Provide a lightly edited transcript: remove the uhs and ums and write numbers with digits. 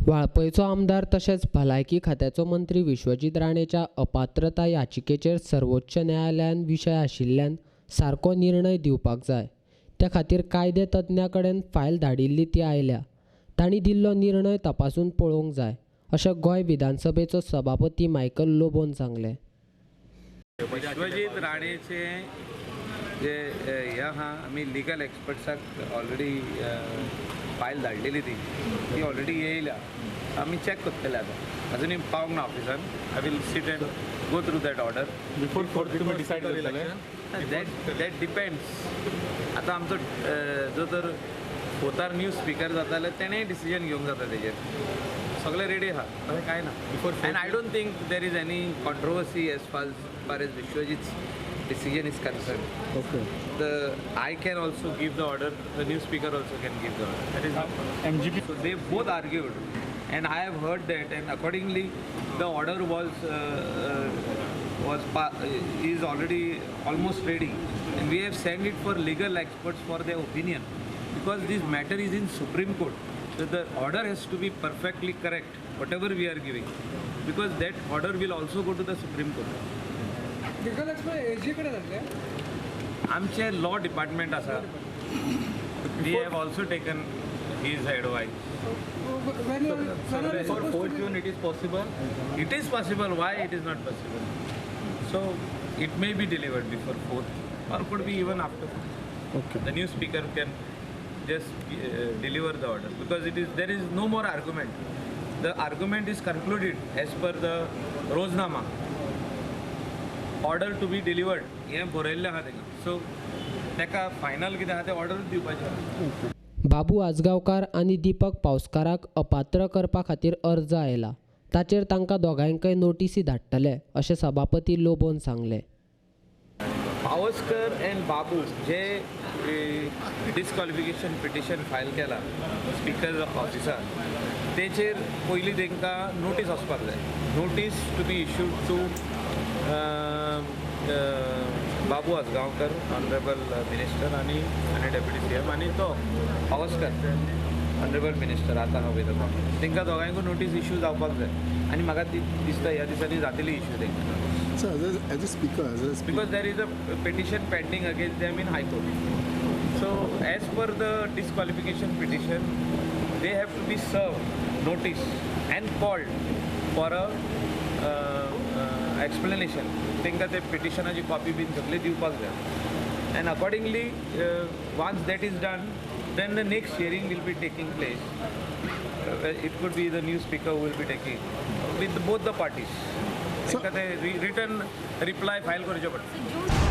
वाळपयचो आमदार तशेंच भलायकी खात्याचो मंत्री विश्वजीत राणेच्या अपात्रता याचिकेचेर सर्वोच्च न्यायालयान विशय आशिल्ल्यान सारको निर्णय दिवपाक जाय. त्या खातीर कायदे तज्ञा कडेन फायल धाडिल्ली ती आयल्या. तांणी दिल्लो निर्णय तपासून पळोवंक जाय अशें गोंय विधानसभेचो सभापती मायकल लोबोन सांगलें. विश्वजीत राणेचे जे हे आहा, आमी लिगल एक्सपर्ट्साक ऑलरेडी फायल धाडलेली, ती ती ऑलरेडी येयल्या. आमी चॅक करतले. आतां अजुनूय पावंक ना ऑफिसान. I will sit and go through that order. Before fourth तुमी डिसायड करतले? That depends. आतां आमचो जो तर फोर्थार न्यू स्पिकर जाता जाल्यार तेणें डिसिजन घेवंक जाता तेजेर. सगळें रेडी आहा, तशें कांय ना. And I don't think there is any controversy as far as Vishwajit's decision is concerned. Okay. The I can also give the order, the new speaker also can give the order. That is no problem. MGP. So they both argued, and I have heard that, and accordingly, the order was is already almost ready, and we have sent it for legal experts for their opinion, because this matter is in Supreme Court. So the order has to be perfectly correct, whatever we are giving, because that order will also go to the Supreme Court. Legal expert एजी कडेन धाडले? आमचे law department आसा, we have also taken his advice. When are For supposed 4th June it is possible? It is possible. Why it is not possible? So it may be delivered before 4th or could be even after. Okay. The new speaker can just deliver the order because it is there is no more argument. The argument is concluded as per the Roznama. Order to be delivered हें बरयल्लें आहा तेंका. So तेका final कितें आहा तें order दिवपाचें. बाबू आजगांवकार आनी दीपक पावसकाराक अपात्र करपा खातीर अर्ज आयला. ताचेर तांकां दोगांयकय नोटीसी धाडटले अशें सभापती लोबोन सांगलें. पावसकर एंड बाबू जे डिस्क्वॉलिफिकेशन पिटिशन फायल केला स्पिकर ऑफिसान, तेचेर पयलीं तांकां नोटीस वचपाक जाय. Notice to be issued to Babu Ajgaonkar, honourable minister आनी डेप्युटी सीएम, आनी तो पावसकर ऑनरेबल मिनिस्टर आतां आहा पळय तो, तांकां दोगांयकूय नोटीस इश्यू जावपाक जाय आनी म्हाका ती दिसता ह्या दिसांनी जातली इश्यू तांकां. Sir, as a speaker, as a speaker, because there is a petition pending against them in High Court. So as per the disqualification petition, they have to be served notice and called for a explanation. तांकां ते पिटिशनाची copy बीन सगळी दिवपाक जाय and accordingly, once that is done, then the next hearing will be taking place. It could be the new speaker who will be taking with both the parties. तांकां ते return reply file करचें पडटा.